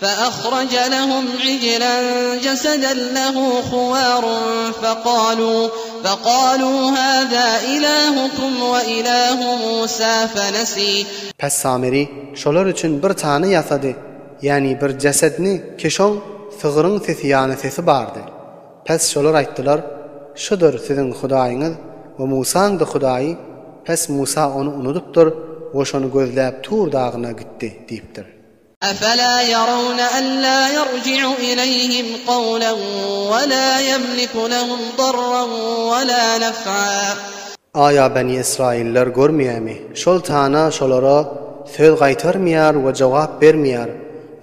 فأخرج لهم عجلا جسدا له خوار فقالوا فقالوا هذا إلهكم وإله موسى فنسي. Pes Samiri şolar üçin bir tana ýasady, ýagny bir jesedni ki şoň sygryň sesi ýany sesi bardy. Pes şolar aýtdylar, Şudur siziň Hudaýyňyz we Musaň-da Hudaýy, pes Musa ony unudypdyr we şony gözläp Tur dagyna gitdi diýipdir. Efela ýarawna alla ýerji'u ileýhim kawlan we la ýemliku lehum darran we la nef'a. Aýa Beni Ysraýyllar görmeýärmi, şol tana şolara söz gaýtarmaýar we jogap bermeýär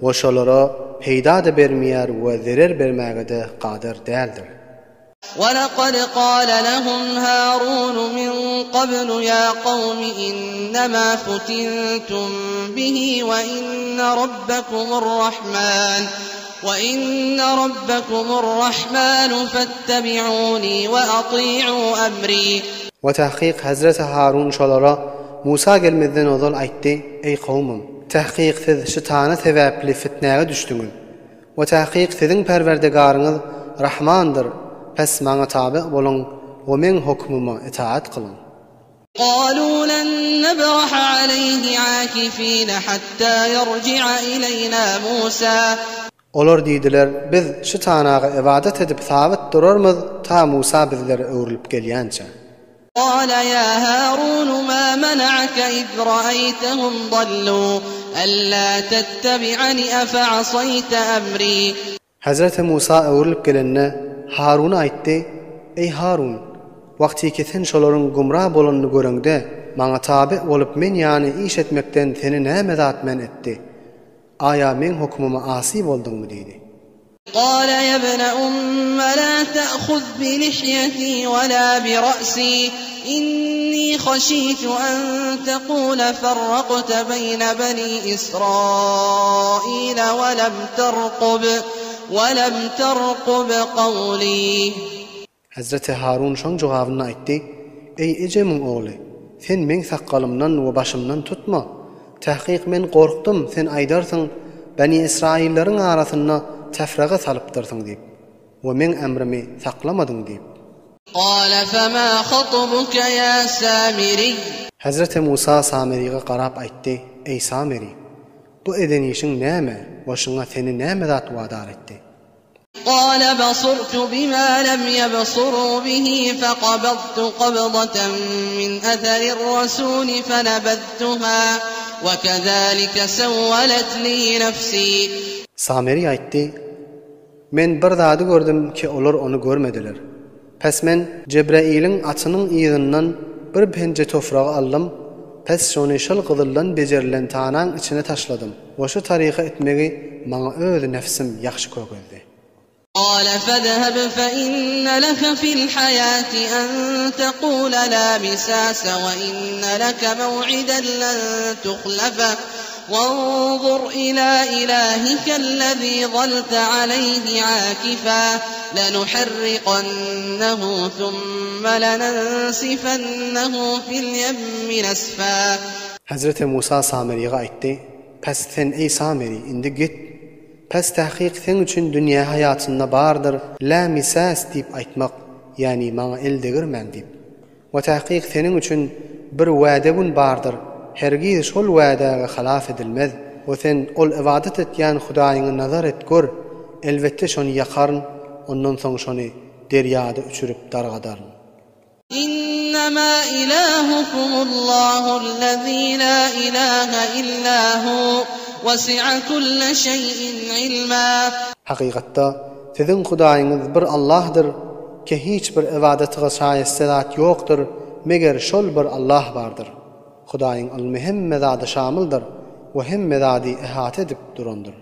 we şolara peýda-da bermeýär we zerer bermäge-de kadyr däldir. وَلَقَدْ قَالَ لَهُمْ هَارُونُ مِنْ قَبْلُ يَا قَوْمِ إِنَّمَا فُتِنْتُمْ بِهِ وَإِنَّ رَبَّكُمُ الرَّحْمَنُ وَإِنَّ رَبَّكُمُ الرَّحْمَنُ فَاتَّبِعُونِي وَأَطِيعُوا أَمْرِي. We tahkyk Hezreti Harun şolara Musa gelmezden ozal aýtdy, Eý kowumym! Tahkyk siz şu tana sebäpli fitnäge düşdüňiz. We tahkyk siziň Perwerdigaryňyz Rahmandyr, pes maňa taby boluň we meň hokmuma itaat kylyň. قَالُوا لَن نَّبْرَحَ عَلَيْهِ عَاكِفِينَ حَتَّىٰ يَرْجِعَ إِلَيْنَا مُوسَىٰ. Olar diýdiler, Biz şu tanaga ybadat edip sabyt durarmyz ta Musa bizlere öwrülip gelýänçä. قَالَ يَا هَارُونُ مَا مَنَعَكَ إِذْ رَأَيْتَهُمْ ضَلُّوا أَلَّا تَتَّبِعَنِ أَفَعَصَيْتَ أَمْرِي. Hezreti Musa öwrülip gelende, Haruna aýtdy, Eý Harun! Wagtyky sen şolaryň gümra bolanyny göreňde, maňa taby bolup men ýany iş etmekden seni näme zat men etdi? Aýa meň hökmüme asy bolduňmy? diýdi. قَالَ يَا ابْنَ أُمَّ لَا تَأْخُذْ بِلِحْيَتِي وَلَا بِرَأْسِي إِنِّي خَشِيتُ أَن تَقُولَ فَرَّقْتَ بَيْنَ بَنِي إِسْرَائِيلَ وَلَمْ تَرْقُبْ وَلَمْ تَرْقُبْ قَوْلِي. Hezreti Harun şoň jogabynda aýtdy, Eý ejemiň ogly! Sen meň sakgalymdan we başymdan tutma. Tahkyk men gorkdum, sen aýdarsyň, Beni Ysraýyllaryň arasynda tefrega salypdyrsyň diýip we meň emrimi saklamadyň diýip. قَالَ فَمَا خَطْبُكَ يَا سَامِرِيُّ. Hezreti Musa Samiriga garap aýtdy, Eý Samiri! Bu eden işiň näme we şuňa seni näme zat wadar etdi? قَالَ بَصُرْتُ بِمَا لَمْ يَبْصُرُوا بِهِ فَقَبَضْتُ قَبْضَةً مِّنْ أَثَرِ الرَّسُولِ فَنَبَذْتُهَا وَكَذَٰلِكَ سَوَّلَتْ لِي نَفْسِي. Samiri aýtdy, Men bir zady gördüm ki olar ony görmediler. Pes men Jebraýylyň atynyň yzyndan bir penje tofragy aldym, pes şony şol gyzyldan bejerilen tanaň içine taşladym we şu taryka etmegi maňa öz nefsim ýagşy kökezdi. قَالَ فَاذْهَبْ فَإِنَّ لَكَ فِي الْحَيَاةِ أَن تَقُولَ لَا مِسَاسَ وَإِنَّ لَكَ مَوْعِدًا لَّن تُخْلَفَهُ وَانظُرْ إِلَىٰ إِلَٰهِكَ الَّذِي ظَلْتَ عَلَيْهِ عَاكِفًا لَّنُحَرِّقَنَّهُ ثُمَّ لَنَنسِفَنَّهُ فِي الْيَمِّ نَسْفًا. Hezreti Musa Samiriga aýtdy, Pes sen eý Samiri, indi git. Pes tahkyk seň üçin dünýä haýatynda bardyr lä misas diýip aýtmak, ýagny maňa el degirmäň diýip. We tahkyk seniň üçin bir wäde gün bardyr, hergiz şol wädäge halaf edilmez we sen ol ybadat etýän hudaýyňa nazar et gör, elbetde şony ýakaryn, ondan soň şony derýada uçuryp dargadaryn. إِنَّمَا إِلَٰهُكُمُ اللَّهُ الَّذِي لَا إِلَٰهَ إِلَّا هُوَ وَسِعَ كُلَّ شَيْءٍ عِلْمًا. Hakykatda, siziň Hudaýyňyz bir Allahdyr, ki hiç bir ybadatyga şaýeste zat ýokdur, meger şol bir Allah bardyr. Hudaýyň ylmy hemme zada şamyldyr we hemme zady ihata edip durandyr.